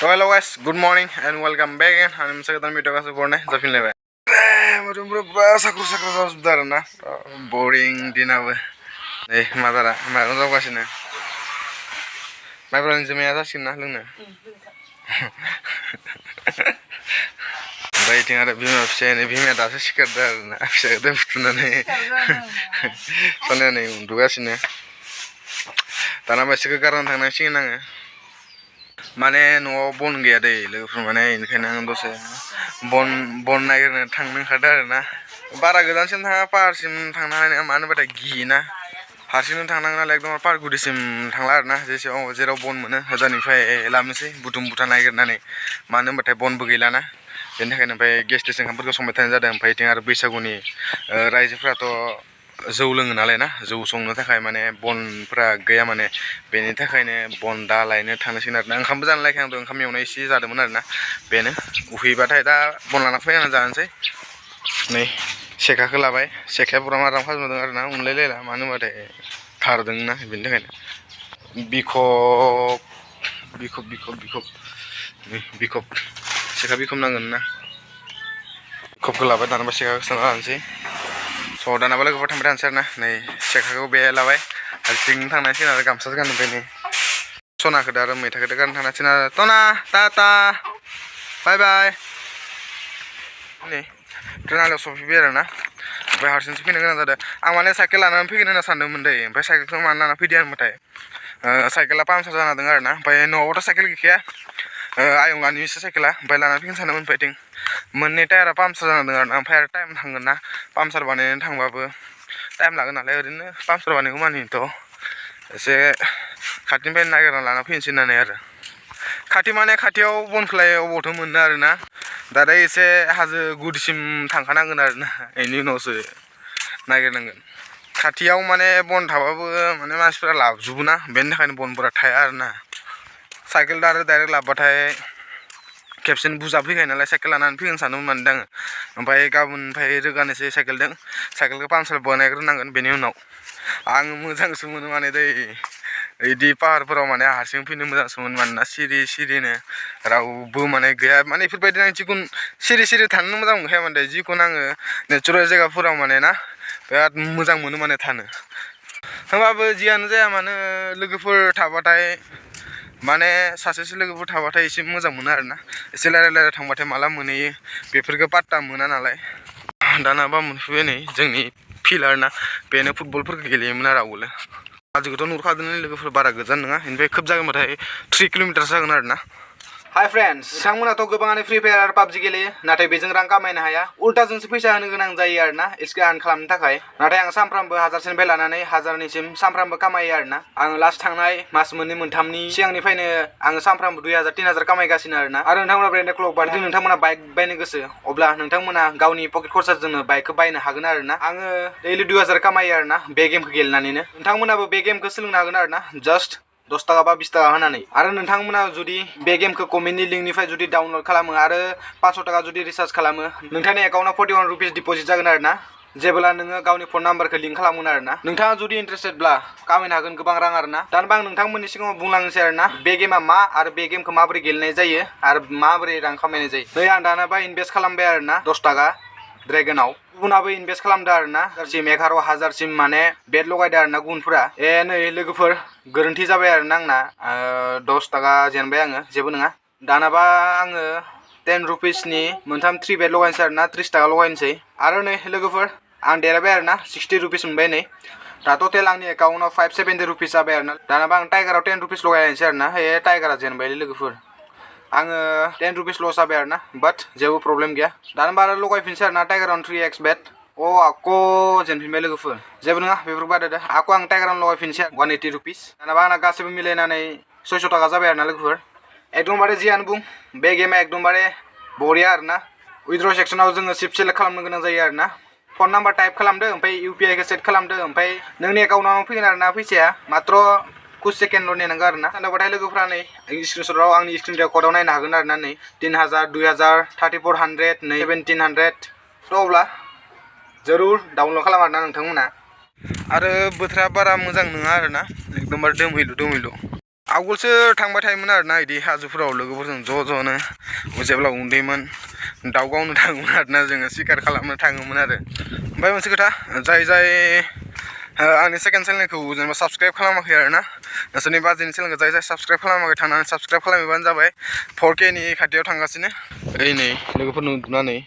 So hello guys, good morning and welcome back again. I'm Sakatan video kasi borne Zafin lebe. Macam berapa sakru sudah na boring din apa. Madara, macam tu kasi na. Mai pernah jemnya ada sih na luna. Baik tinggal ada bima opsi ni bima ada sih kerja na. Saya ada betul na ni. Soalnya ni untuk kasi na. Tanah masih kekaran tanah sih na. माने न'आव बन गैया दै लोगोफोर माने इनिखायनो आं दसे बन नागिरनो थांनो ओंखारदों आरोना बारा गोजानसिम थाङा पाहारसिम थांनो हानाय नङा मानो होनबाथाय गियोना हारसिंनो थांनांगोन नालाय एकदम पाहार गुदिसिम थांला आरोना जेराव बन मोनो ओजानिफ्राय लाबोनोसै बुथुम बुथा नागिरनानै मानो होनबाथाय बनबो गैलाना बेनि थाखायनो ओमफ्राय गेस स्टेसन ओंखामफोरखौ संबाय थानाय जादों ओमफ्राय इथिं आरो बैसागुनि रायजोफोराथ' जौ लोङो नालाय ना जौ संनो थाखाय माने बनफोरा गैया माने बेनि थाखायनो बन दा लायनो थांनोसैगोन आरोना ओंखामबो जानो लायखाय आंथ' ओंखाम एवनाय एसे जादोंमोन आरोना बेनो उखैबाथाय दा बन लाना फैनानै जानोसै नै सेखाखौ लाबाय सेखाया बुरा माराम खालामदों आरोना उनलायलायला मानो होनबाथाय खारदोंना बेनि थाखायनो बिखब सेखा बिखब नांगोन ना बिखबखौ लाबाय दानाबा सेखाखौ सोना लानोसै स' दानाबा लोगोफोर थांबाय थानोसै आरोना नै सेखाखौ बे लाबाय हारसिं थांनांसिगोन आरो गामसासो गानबाय नै सनाखौ आरो मैथाखौ गाननो थांनांसिगोन आरो तना टाटा बाय बाय नै ट्रेनालायाव सफैबाय आरोना ओमफ्राय हारसिंसो फैनो गोनां जादों आं माने साइकेल लानानै फैगोन होनना सानदोंमोन दै ओमफ्राय साइकेलखौ मानो लाना फैदो होनबाथाय साइकेला पामसार जाना दं आरोना ओमफ्राय न'आवथ' साइकेल गैखाया आयंलानिसो साइकेला ओमफ्राय लाना फैगोन सानदोंमोन ओमफ्राय इथिं मोननै टायारा पामसार जाना दं आरोना ओमफ्राय आरो टाइम थांगोन ना पामसार बानायनो थांबाबो टाइम लागोन नालाय ओरैनो पामसार बानायगौ मानिथ' एसे खाथिनिफ्राय नागिरना लाना फैनोसै होननानै आरो खाथि माने खाथियाव बनखौलाय अबावथो मोननो आरोना दालाय एसे हाजो गुदिसिम थांखानांगोन आरोना बेनि उनावसो नागिरनांगोन खाथियाव माने बन थाबाबो माने मानसिफोरा लाबोजोबोना बेनि थाखायनो बनफोरा थाया आरोना साइकेल आरो डाइरेक्ट लाबोबाथाय खेबसेनो बुरजा फैखायो नालाय साइकेल लानानै फैगोन सानदोंमोन माने आङो ओमफ्राय गाबोननिफ्राय रोगानोसै साइकेलखौ पामसार बानायग्रोनांगोन बेनि उनाव आं मोजांसो मोनो माने दै बिदि पाहारफोराव माने हारसिं फैनो मोजांसो मोनो मानोना सिरिनो रावबो माने गैया माने बेफोरबायदि आं जिखुनु सिरि थानो मोजां मोनखाया माने जिखुनु आङो नेचारेल जायगाफोराव माने ना बिराद मोजां मोनो माने थानो होमबाबो जियानो जाया मानो लोगोफोर थाबाथाय माने सासेसो लोगोफोर थाबाथाय एसे मोजां मोनो आरोना एसे रायलाय थांबाथाय माला मोनहैयो बेफोरखौ पात्ता मोना नालाय दानाबा मोनफैबाय नै जोंनि फिल्ड ना बेनो फुटबलफोरखौ गेलेयोमोन आरो आवगोलो हाजोखौथ' नुहुरखादों लोगोफोर बारा गोजान नङा बेनिफ्राय खोब जागोनबाथाय 3 किल'मिटारसो जागोन आरोना हाय फ्रेन्ड्स बिथांमोनाथ' गोबाङानो फ्रि फायार आरो पाबजि गेलेयो नाथाय बेजों रां खामायनो हाया उल्टाजोंसो फैसा होनो गोनां जायो आरोना एक्सके आर्न खालामनो थाखाय नाथाय आं सानफ्रामबो 1000निफ्राय लानानै 1000निसिम सानफ्रामबो खामायो आरोना आं लास्ट थांनाय मास मोननै मोनथामनि सिगांनिफ्रायनो आङो सानफ्रामबो 2000 3000 खामायगासिनो आरोना आरो नोंथांमोना ब्रेन्ड क्लब जुदि नोंथांमोना बाइक बायनो गोसो अब्ला नोंथांमोना गावनि पकेट खरसाजोंनो बाइकखौ बायनो हागोन आरोना आङो दैलि 2000 खामायो आरोना बे गेमखौ गेलेनानैनो नोंथांमोनाबो बे गेमखौ सोलोंनो हागोन आरोना जास्ट 10 थाखा बा 20 थाखा होनानै आरो नोंथांमोना जुदि बे गेमखौ कमेन्टनि लिंकनिफ्राय जुदि डाउनलड खालामो आरो 500 थाखा जुदि रिचार्ज खालामो नोंथांनि एकाउन्टआव 41 रुपिस डिप'जिट जागोन आरोना जेब्ला नोङो गावनि फन नाम्बारखौ लिंक खालामगोन आरोना नोंथाङा जुदि इन्टारेस्टेडब्ला खामायनो हागोन गोबां रां आरोना दानबा आं नोंथांमोननि सिगाङाव बुंलांनोसै आरोना बे गेमा मा आरो बे गेमखौ माबोरै गेलेनाय जायो आरो माबोरै रां खामायनाय जायो नै आं दानाबा इनभेस्ट खालामबाय आरोना 10 थाखा ड्रेगनाव गुबुनाबो इनभेस्ट खालामदो आरोना 11,000 माने बेट लगायदो आरोना गुबुनफोरा नै लोगोफोर गोरोन्थि जाबाय आरोना आंना 10 थाखा जेनबाय आङो जेबो नङा दानाबा आङो 10 रुपिसनि मोनथाम 3 बेट लगायनोसै आरोना 30 थाखा लगायनोसै आरो नै लोगोफोर आं देरहाबाय आरोना 60 रुपिस मोनबाय नै दा टटेल आंनि एकाउन्टआव 570 रुपिस जाबाय आरोना दानाबा आं टाइगाराव 10 रुपिस लगायनोसै आरोना टाइगारा जेनबायलै लोगोफोर आङो 10 रुपिस लस जाबाय आरोना बाट जेबो प्रब्लेम गैया दानबा आरो लगायफिनसै आरोना टाइगारावनो 3x बेट आक' जेनफिनबाय लोगोफोर जेबो नङा बेफोरखौ बादायदो आक' आं टाइगारावनो लगायफिनसै 180 रुपिस दानाबा आंना गासैबो मिलायनानै 600 थाखा जाबाय आरोना लोगोफोर एकदमबारे जियानो बुं बे गेमा एकदमबारे बरिया आरोना उइथड्र सेक्सनाव जोङो सिप सेलेक्ट खालामनो गोनां जायो आरोना फन नाम्बार टाइप खालामदो ओमफ्राय UPI खौ सेट खालामदो ओमफ्राय नोंनि एकाउन्टआव फैगोन आरोना फैसाया मात्र कुछ सेकेन्डल' नेनांगौ आरोना सानदोंबाथाय लोगोफ्रा नै स्क्रिनशटआव आंनि स्क्रिन रेकर्डआव नायनो हागोन आरोना नै 3000 2000 3400 नै 1700 थ' अब्ला जरुर डाउनलड खालाम आरोना नोंथांमोना आरो बोथोरा बारा मोजां नङा आरोना एकदमबारे दोमैलु आवगोलसो थांबाय थायोमोन आरोना इदि हाजोफोराव लोगोफोरजों ज'नो जेब्ला उन्दैमोन दाउ गावनो थाङोमोन आरोना जोङो सिखार खालामनो थाङोमोन आरो ओमफ्राय मोनसे खोथा जाय आंनि सेकेन्ड चेनेलखौ जेनेबा साबस्क्राइब खालामाखै आरोना नोंसोरनि बाजैनि चेनेलखौ जाय साबस्क्राइब खालामाखै थांनानै साबस्क्राइब खालामहैबानो जाबाय 4K नि खाथियाव थांगासिनो ओइ नै लोगोफोरनो नुनानै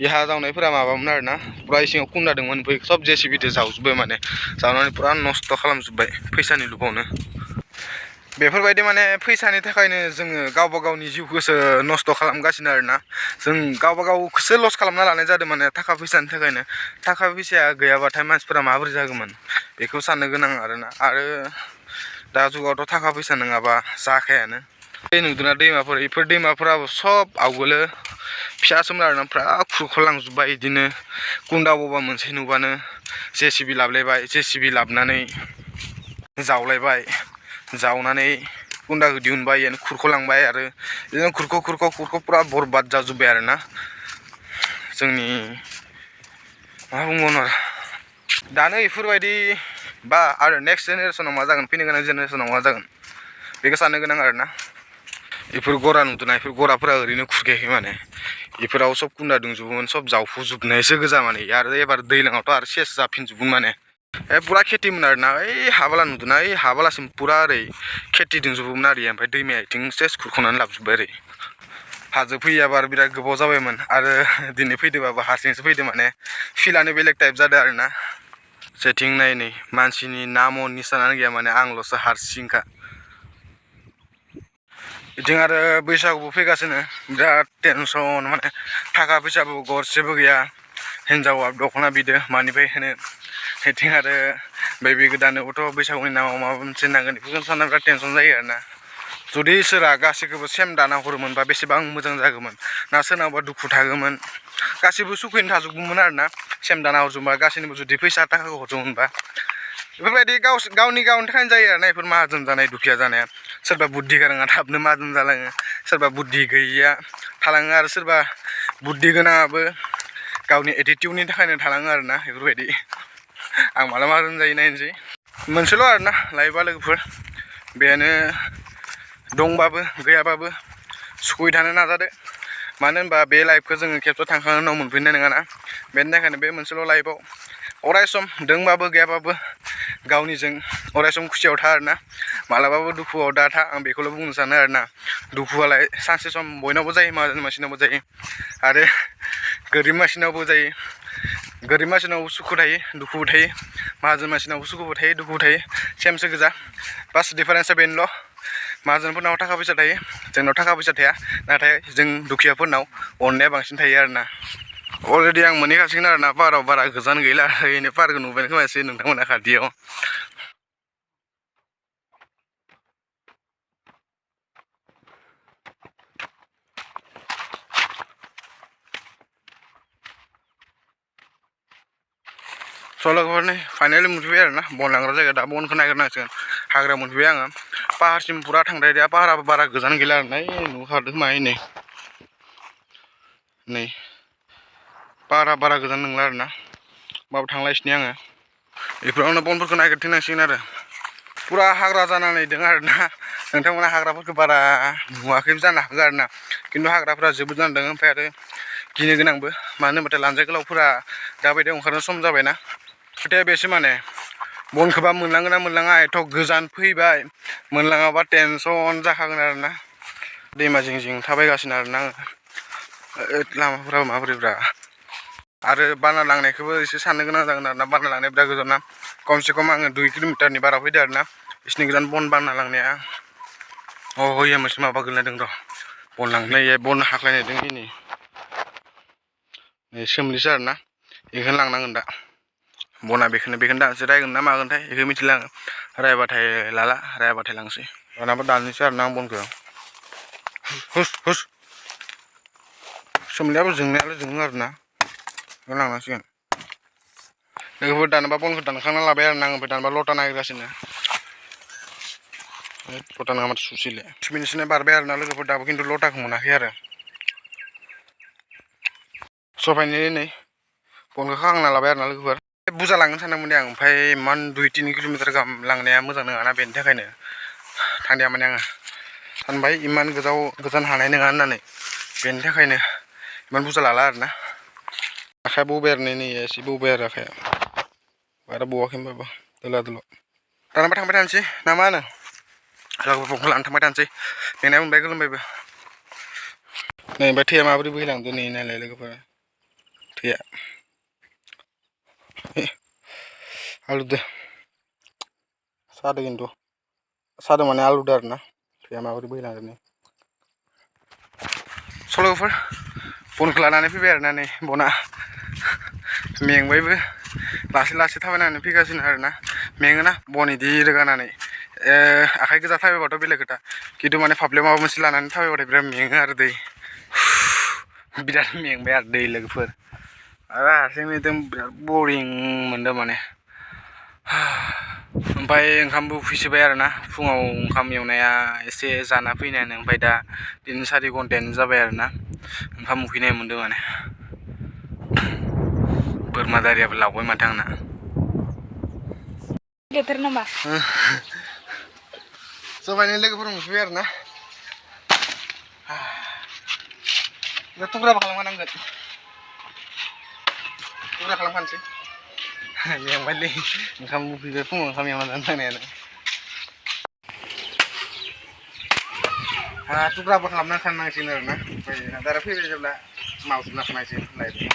हा जावनायफोरा माबामोन आरोना पुरा इसिङाव खुन्दा दंमोन ओमफ्राय सब JCB दो जावजोब्बाय माने जावनानै पुरा नस्थ' खालामजोब्बाय फैसानि लुबावनो बेफोरबायदि माने फैसानि थाखायनो जोङो गावबा गावनि जिउखौसो नस्थ' खालामगासिनो आरोना जों गावबा गावखौसो लस खालामना लानाय जादों माने थाखा फैसानि थाखायनो थाखा फैसाया गैयाबाथाय मानसिफोरा माबोरै जागौमोन बेखौ साननो गोनां आरोना आरो दा जुगावथ' थाखा फैसा नङाबा जाखायानो नुदोंना दैमाफोर बेफोर दैमाफोराबो सब आवगोलो फिसासोमोन आरोना पुरा खुरख'लांजोब्बाय बिदिनो कुन्दा बबा मोनसे नुबानो JCB लाबलायबाय JCB लाबनानै जावलायबाय जावनानै कुन्दाखौ दिहुनबाय इयानो खुरख'लांबाय आरो बिदिनो खुरख' पुरा बरबाद जाजोब्बाय आरोना जोंनि मा बुंबावनो आरो दानो इफोरबायदि बा आरो नेक्स्ट जेनेरेसनाव मा जागोन फैनो गोनां जेनेरेसनाव मा जागोन बेखौ साननो गोनां आरोना इफोर गरा नुदोंना इफोर गराफोरा ओरैनो खुरखायाखै माने इफोराव सब कुन्दा दंजोबोमोन सब जावफुजोबनायसो गोजा माने आरो एबार दैज्लाङावथ' आरो सेस जाफिनजोबगोन माने पुरा खेथिमोन आरोना ओइ हाबाला नुदोंना ओइ हाबालासिम पुरा ओरै खेथि दंजोबोमोन आरो ओमफ्राय दैमाया इथिं सेस खुरख'नानै लाबोजोब्बाय ओरै हाजो फैयाबा आरो बिराद गोबाव जाबायमोन आरो दिनै फैदोंबाबो हारसिंसो फैदों माने फिलानो बेलेग टाइप जादों आरोना जेथिं नाय नै मानसिनि नाम निसानानो गैया माने आंल'सो हारसिंखा बिथिं आरो बैसागुबो फैगासिनो बिराद टेनसन माने थाखा फैसाबो गरसेबो गैया हिन्जावा दख'ना बिदो मानिफ्राय होनो बिथिं आरो बेबि गोदाननोबोथ' बैसागुनि नामाव माबा मोनसे नांगोन बेफोरखौ सानना बिराद टेनसन जायो आरोना जुदि इसोरा गासैखौबो सेम दाना हरोमोनबा बेसेबां मोजां जागौमोन ना सोरनावबा दुखु थागौमोन गासैबो सुखैनो थाजोबगौमोन आरोना सेम दाना हरजोबबा गासैनोबो जुदि फैसा थाखाखौ हरजोबोमोनबा बेफोरबायदि गावनि थाखायनो जायो आरोना बेफोर माहाजोन जानाय दुखिया जानाया सोरबा बुद्धि गोनाङा थाबनो माहाजोन जालाङो सोरबा बुद्धि गैयिया थालाङो आरो सोरबा बुद्धि गोनाङाबो गावनि एटिटिउडनि थाखायनो थालाङो आरोना बेफोरबायदि आं माला माहाजोन जायो नायनोसै मोनसेल' आरोना लाइफआ लोगोफोर बेनो दंबाबो गैयाबाबो सुखुयै थानो नाजादो मानो होनबा बे लाइफखौ जोङो खेबसे थांखांनायनि उनाव मोनफिननाय नङाना बेनि थाखायनो बे मोनसेल' लाइफआव अरायसम दोंबाबो गैयाबाबो गावनिजों अरायसम खुसियाव था आरोना मालाबाबो दुखुआव दा था आं बेखौल' बुंनो सानो आरोना दुखुआलाय सानसे सम बयनावबो जायो माहाजोन मानसिनावबो जायो आरो गोरिब मानसिनावबो जायो गोरिब मानसिनावबो सुखु थायो दुखुबो थायो माहाजोन मानसिनावबो सुखुबो थायो दुखुबो थायो सेमसो गोजा बास डिफारेन्सआ बेनोल' माहाजोनफोरनाव थाखा फैसा थायो जोंनाव थाखा फैसा थाया नाथाय जों दुखियाफोरनाव अननाया बांसिन थायो आरोना अलरेडि आं मोनहैखासिगोन आरोना पाहाराव बारा गोजान गैला ओरैनो पाहारखौ नुबाय खोमा एसे नोंथांमोना खाथियाव लोगोफोर नै फाइनालि मोनफैबाय आरोना बन लांग्रा जायगा दा बनखौ नागिरनांसिगोन हाग्रा मोनफैबाय आङो पाहारसिम पुरा थांद्रायदिया पाहाराबो बारा गोजान गैला आरोना नुखादों खोमा नै पाहारा बारा गोजान नंला आरोना होमबाबो थांलायसिनो आङो बेफोरावनो बनफोरखौ नागिरथिंनांसिगोन आरो पुरा हाग्रा जानानै दं आरोना नोंथांमोना हाग्राफोरखौ बारा नुवाखैबो जानो हागौ आरोना खिन्थु हाग्राफोरा जोबोद जाना दं ओमफ्राय आरो गिनो गोनांबो मानो होनबाथाय लानजाय गोलावफोरा दाबायदियाव ओंखारनो सम जाबायना खोथाया बेसो माने बनखौबा मोनलांगोन ना मोनलाङा एथ' गोजान फैबाय मोनलाङाबा टेनसन जाखागोन आरोना दैमा जिं जिं थाबायगासिनो आरोना आङो लामाफोराबो माबोरैब्रा आरो बाना लांनायखौबो एसे साननो गोनां जागोन आरोना बाना लांनाया बिराद गोजान ना खमसे खम आङो 2 किल'मिटारनि बारा फैदो आरोना बिसिनि गोजान बन बाना लांनाया हयया मोनसे माबा गोलैदों र' बन लांनाय बन हाख्लायनाय दं नै सोमलिसो आरोना बेखौनो लांनांगोन दा बना बेखौनो दानसो रायगोन ना मागोनथाय बेखौ मिथिला आङो रायबाथाय लाला रायाबाथाय लांसै दानाबो दाननोसै आरोना आं बनखौ हुस हुस सोमलियाबो जोंनायालाय जोङो आरोना बेखौ लांनांसिगोन लोगोफोर दानोबा बनखौ दानखांना लाबाय आरोना आं ओमफ्राय दानोबा लटा नागिरगासिनो लटा नङा माथो सुसिले 10 मिनिटसो बारबाय आरोना लोगोफोर दाबो खिन्थु लटाखौ मोनाखै आरो फाइनालि नै बनखौ खांना लाबाय आरोना लोगोफोर बुरजा लांनो सानदोंमोन आं ओमफ्राय इमान 2-3 किल'मिटार गाहाम लांनाया मोजां नङाना बेनि थाखायनो थांदिया माने आङो सानबाय इमान गोजान हानाय नङा होननानै बेनि थाखायनो इमान बुरजा लाला आरोना आखाया बौबाय आरो नै एसे बौबाय आरो आखाया बारा बौवाखै होनबाबो दोला दानाबा थांबाय थानोसै ना मा होनो लोगोफोरखौ लानानै थांबाय थानोसै मेंनाय मोनबाय गोलोमबायबो नै ओमफ्राय थैया माबोरै बोहैलांदो नै नायलाय लोगोफोरा थैया आलुदो सादो खिन्थु सादो माने आलुदो आरोना थैया माबोरै बोहैलांदो नै लोगोफोर बनखौ लानानै फैबाय आरोना नै बना मेंबायबो लासै थाबायनानै फैगासिनो आरोना मेङोना बन इदि रोगानानै आखाइ गोजा थाबायबाथ' बेलेग खोथा खिन्थु माने फाफ्लियाव माबा मोनसे लानानै थाबायबाथाय बिराद मेङो आरो बिराद मेंबाय आरो लोगोफोर आरो हारसिं एकदम बिराद बरिं मोनदों माने ओमफ्राय ओंखामबो उखैसोबाय आरोना फुङाव ओंखाम एवनाया एसे जाना फैनायानो ओमफ्राय दा 3-4 घन्टायानो जाबाय आरोना ओंखाम उखैनाय मोनदों माने बोरमा दारियाबो लावबाय माथो आंना गेदेर नामा सबायनि लोगोफोर मोनफैबाय आरोना थुग्राबो खालामखानांगोन थुग्रा खालामखानोसै मेंबायलै ओंखाम उखैबाय फुङाव ओंखाम एवना जानो थांनायानो थुग्राबो खालामना खानांसिगोन आरोना ओमफ्राय दा फैबाय जेब्ला मावजोबना खानांसिगोन लायदों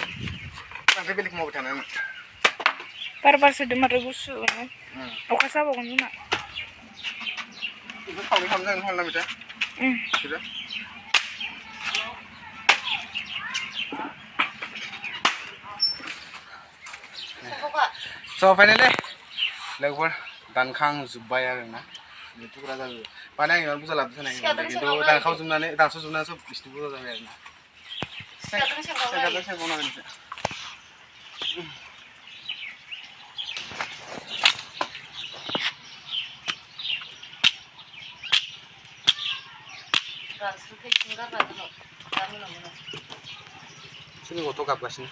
ओमफ्राय बेलेग मावबाय थानानै बार माथो गुसु अखा जाबावगोन जोंना बेखौ खावनै खालामनांगोन होनला बिदा बिदा स' फाइनालि लोगोफोर दानखांजोब्बाय आरोना थुग्रा जाजोबो माने आं इमान बुरजा लाबोनो सानाखैमोन खिन्थु दानखावजोबनानै सब बिसिनि बुरजा जाबाय आरोना सेखाजों सेखावनांगोन सोरनि गथ' गाबगासिनो